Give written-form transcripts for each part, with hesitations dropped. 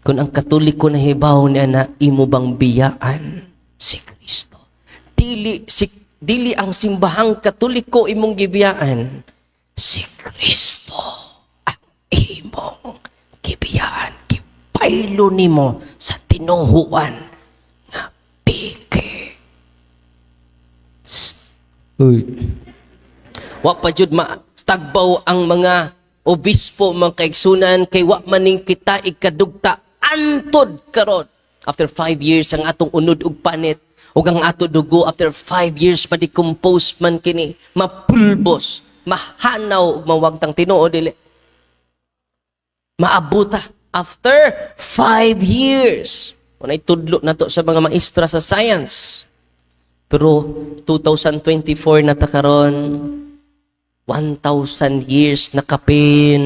Kung ang Katoliko nahibaw niya na imo bang biyaan si Kristo? Dili ang Simbahang Katoliko imong gibiyaan, si Kristo ang imong gibiyaan. Gipaylo nimo sa tinuhuan nga peke. Sst. Uy. Wa pa jud matagbaw ang mga obispo, mga kaigsunan, kay wa maning kita ikadugta antod karon. After 5 years ang atong unod ug panit ug ang ato dugo, after 5 years ma-decompose man kini, mapulbos, mahanaw ug mawagtang. Tinuod dili? Maabuta after 5 years. Unay tudlo nato sa mga maestra sa science. Pero 2024 na ta karon, 1,000 years na kapin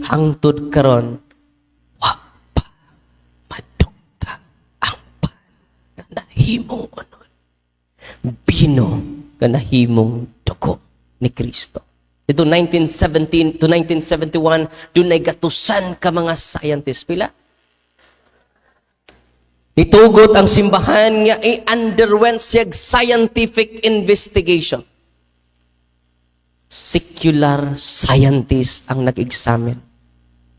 hangtod karon, wa pa madugta ang pan nga nahimong unod, bino nga nahimong dugo ni Kristo. Ito 1917 to 1971, dunay gatusan ka mga scientists. Pila? Nitugot ang simbahan nga i-underwent siya scientific investigation. Secular scientists ang nag-examine.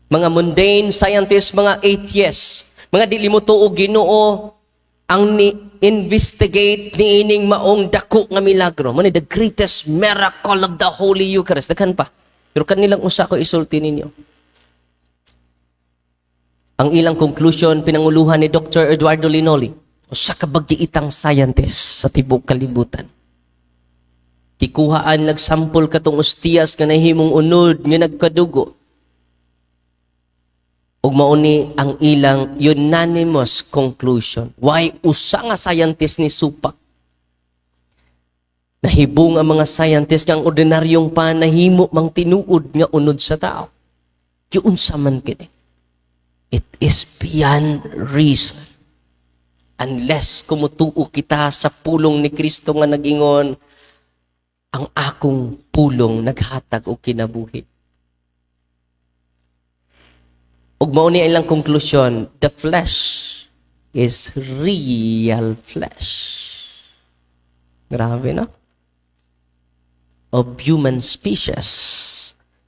Mga mundane scientists, mga atheists, mga dili mo tuo Ginoo ang ni-investigate ni ining maong dako nga milagro. Mao ni the greatest miracle of the Holy Eucharist. Daghan pa. Pero kanilang usa ko isulti ninyo. Ang ilang conclusion, pinanguluhan ni Dr. Eduardo Linoli, usa ka bagyiitang scientist sa tibok kalibutan. Gikuhaan nagsampol katong ostiyas nga nahimong unod nga nagkadugo. Ug mauni ang ilang unanimous conclusion. Why usa nga scientist ni supak? Nahibong ang mga scientist nga ang ordinaryong pan nahimo mang tinuod nga unod sa tao. Giunsa man kini? It is beyond reason. Unless kumutuo kita sa pulong ni Kristo nga nagingon, "Ang akong pulong naghatag og kinabuhi." Ug mao ni ilang conclusion, the flesh is real flesh. Grabe, no? Of human species.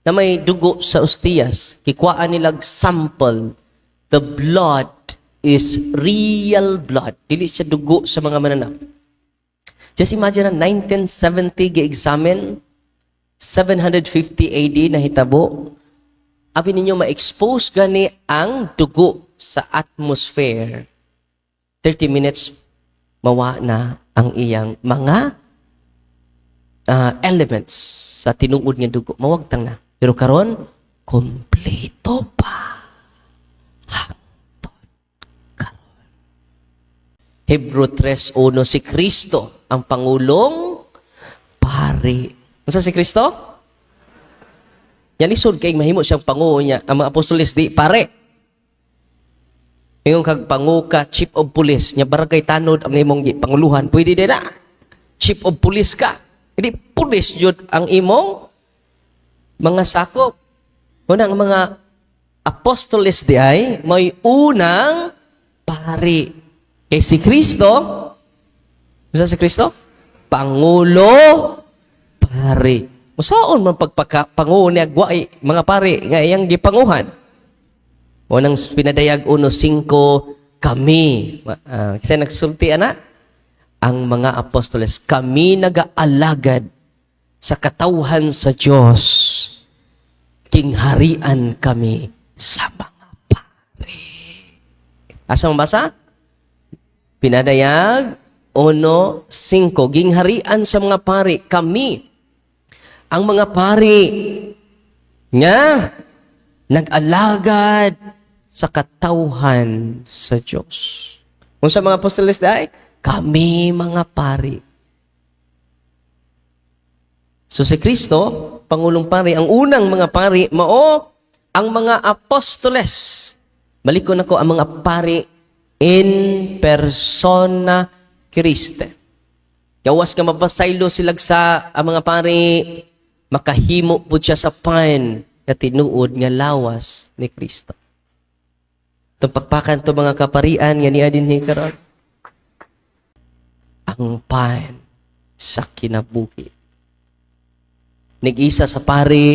Na may dugo sa ostiyas, kikuhaan nilag sample, the blood is real blood. Dili siya dugo sa mga mananap. Just imagine na 1970 gi-examine, 750 AD nahitabo. Abi ninyo, ma-expose gani ang dugo sa atmosphere. 30 minutes, mawa na ang iyang mga elements sa tinuod nga dugo. Mawagtang na. Pero karon, kompleto pa. Hangtod karon. Hebrew 3:1, si Kristo ang pangulong pari. Unsa si Kristo? Yan lisod kay mahimo siyang pangulo niya. Ang mga apostoles di pare. Ingon kag pangu ka, chief of police, nya barangay tanod ang imong panguluhan, pwede din na. Chief of police ka. Hindi police jud ang imong mga sakop. Una ang mga apostoles di ay may unang pari. Kay si Kristo, unsa si Kristo? Pangulo pari. Musaon man pagpaka pangulo niya ay mga pari nga iyang gipanguhan. Unang Pinadayag 1:5, kami kasi nagsulti ana ang mga apostoles, kami nagaalagad sa katawhan sa Dios, gingharian kami sa mga pari. Asa mabasa? Pinadayag 1:5. Gingharian sa mga pari, kami ang mga pari nga nag-alagad sa katawhan sa Diyos. Kung sa mga apostoles dai, kami mga pari. So si Kristo, pangulong pari, ang unang mga pari, mao ang mga apostoles. Balikon ako ang mga pari in persona Christi. Gawas nga mapasaylo sila sa ang mga pari, makahimo po siya sa pan na tinuod nga lawas ni Kristo. Itong pakpakan to, mga kaparian nga niya dinhi karon. Ang pan sa kinabuhi. Nag-isa sa pari,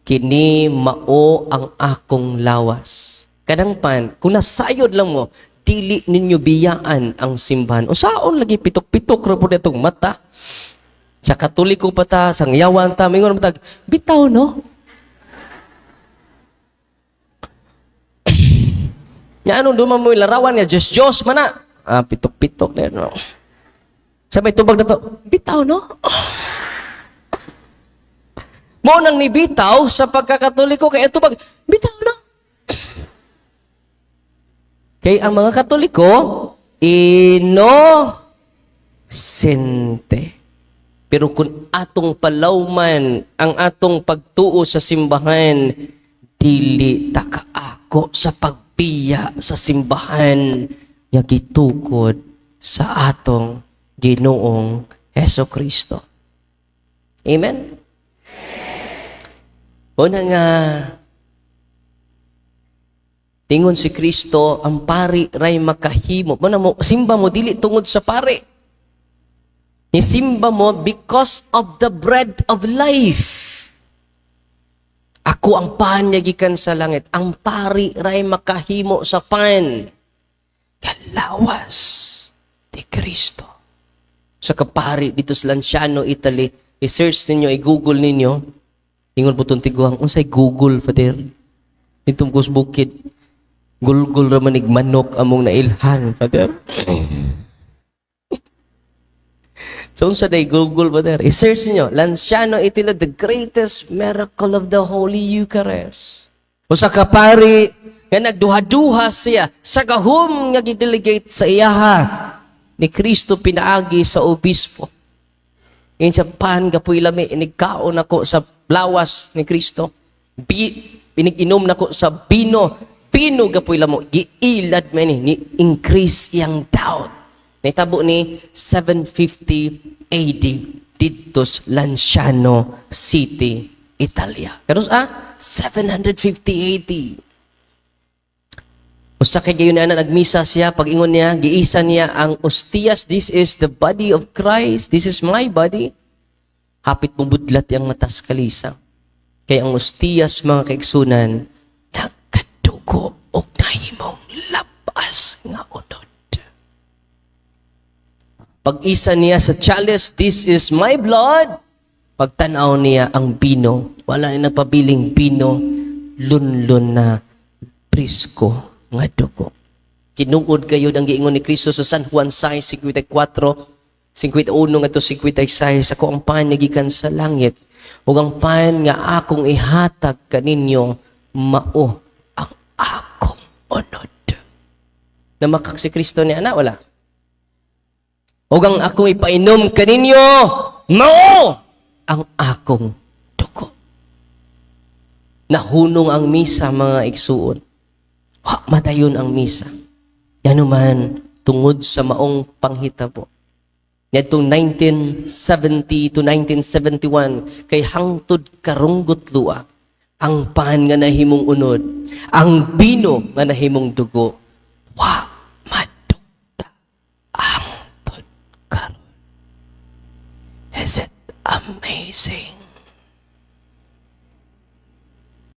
"Kini mao ang akong lawas." Kanang pan, kung nasayod lang mo, dili ninyo biyaan ang simbahan. Usaon lagi, pitok-pitok ra pud itong mata. Sa Katoliko pa ta, sa ngayawan ta, mingon matag, "Bitaw, no?" Nga anong duman mo yung larawan nga, Diyos Diyos man na. Ah, pitok-pitok na no. Sabay tubag na to, "Bitaw, no?" Mo nang nibitaw sa pagkakatoliko kay tubag, "Bitaw, no?" Kay ang mga Katoliko, inosente. Pero kung atong palawman ang atong pagtuo sa simbahan, dili ta kaako sa pagbiya sa simbahan nga gitukod sa atong Ginoong Heso Kristo. Amen? Una nga, tingon si Kristo, ang pari ray makahimo. Muna mo, simba mo, dili tungod sa pari. Nisimba mo because of the bread of life. Ako ang pan nga gikan sa langit. Ang pari ray makahimo sa pan. Kalawas ni Kristo. Sa kapari dito sa Lanciano, Italy, i-search ninyo, i-Google ninyo. Ingon po itong tiguang, "Unsay Google, Father?" Itong kus bukid. Gulgul ra manig manok among nailhan, Father. So, unsa day Google, Father? I-search niyo, Lanciano, Italy, the greatest miracle of the Holy Eucharist. Usa ka pari nga nagduha-duha siya sa gahom nga gidelegate sa iyaha ni Kristo pinaagi sa obispo. Ngayon siya, "Pan, gapoy lami, inigkaon nako sa lawas ni Kristo. Inig-inom nako sa bino, bino gapoy lamo," giilad man ni increase iyang doubt. Nahitabo ni 750 AD didto sa Lanciano City, Italia. Pero 750 AD. Usa kay gayon na nagmisa siya, pag ingon niya, giisa niya ang ostiyas, "This is the body of Christ, this is my body." Hapit mo budlat yang matas kalisa. Kay ang ostiyas, mga kaigsunan, nagkadugo og nahimong labas nga unod. Pag-isa niya sa chalice, "This is my blood." Pagtanaw niya ang bino, wala ni nagpabiling bino, lunlun na presko nga dugo. Tinuod kayo ang giingon ni Kristo sa San Juan 6:54, 51 ngadto 56, "Ako ang pan nga gikan sa langit, ug ang pan nga akong ihatag kaninyo mao ang akong unod." Namakak si Kristo ni ana, wala? "Ug ang akong ipainom kaninyo mao ang akong dugo." Nahunong ang misa, mga igsuon. Wa madayon ang misa. Yan man, tungod sa maong panghitabo. Ngadtong 1970 to 1971, kay hangtod karong gutloa, ang pan nga nahimong unod, ang bino nga nahimong dugo, wa